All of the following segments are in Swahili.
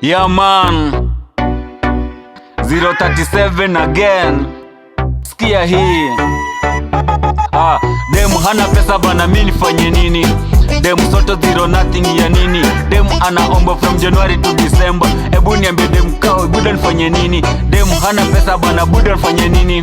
Yeah man, 037 again. Sikia hii. Ah, demu hana pesa bana, mi nifanye nini? Demu soto zero nothing ya nini? Demu anaomba from January to December. Ebu niambie, demu kao buda nifanye nini? Demu hana pesa bana, buda nifanye nini?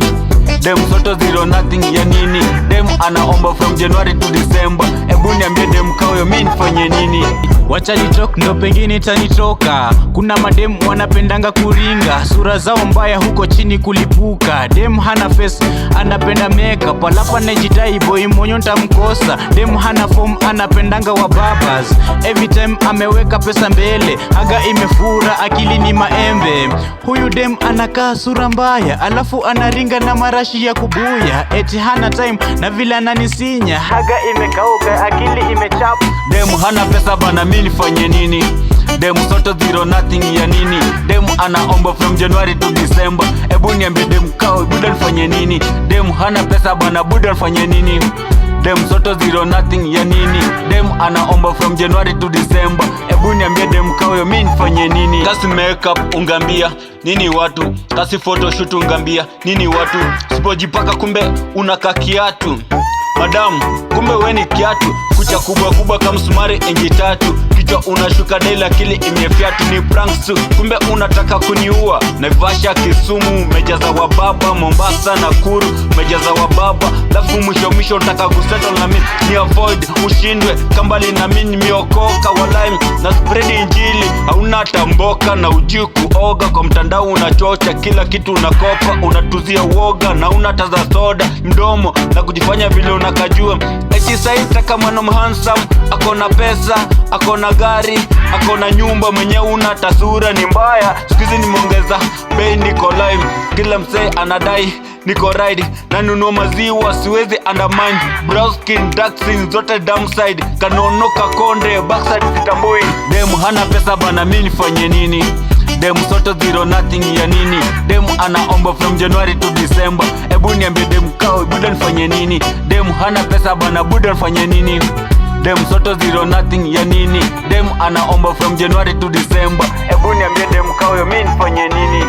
Demu soto zero nothing ya nini? Demu anaomba from January to December. Ebu niambie, demu kao, mi nifanye nini? Wacha nitalk ndo pengine itanitoka. Kuna mademu wanapendanga kuringa, sura zao mbaya huko chini kulipuka. Dem hana face, anapenda makeup, alafu anajidai boy monyo ntamkosa. Dem hana form, anapendanga wa babas. Every time ameweka pesa mbele, haga imefura, akili ni maembe. Huyu dem anakaa sura mbaya, alafu anaringa na marashi ya kubuya. Eti hana time na vile ananisinya, haga imekauka, akili imechapa. Demu hana pesa bana, mi nifanye nini? Demu soto zero nothing ya nini? Demu anaomba from January to December. Ebu niambie, demu kao buda nifanye nini? Demu hana pesa bana, buda nifanye nini? Demu soto zero nothing ya nini? Demu anaomba from January to December. Ebu niambie, demu kao, mi nifanye nini? Kasi makeup ungambia nini watu? Kasi photoshoot ungambia nini watu? Sipojipaka kumbe unaka kiatu. Madam, kumbe we ni kiatu, kucha kubwa kubwa kama msumari inji 3, kichwa unashuka daily, akili imefyatu, ni pranks tu, kumbe unataka kuniua. Naivasha, Kisumu, mejaza wa baba, Mombasa, Nakuru, mejaza wa baba, lafu mwisho mwisho unataka kusettle na mimi, ni avoid ushindwe kambali na mimi nimeokoka walai na spread injili, hauna tamboka na ujui kuoga, kwa mtandao unachocha kila kitu unakopa, unatuzia uoga na unataza soda mdomo na kujifanya vile unakajua, eti saitaka mwana handsome, akona pesa, akona gari, akona nyumba, mwenye una tasura ni mbaya. Siku hizi nimeongeza bei, niko live, kila msee anadai niko ride, nanunua maziwa siwezi undermine, brown skin, dark skin, zote downside, kanono kakonde backside sitambui. Demu hana pesa bana, mi nifanye nini? Demu soto zero nothing ya nini? Demu anaomba from January to December. Ebu niambie, demu kao buda nifanye nini? Demu hana pesa bana, buda nifanye nini? Demu soto zero nothing ya nini? Demu anaomba from January to December. Ebu niambie, demu kao, mi nifanye nini?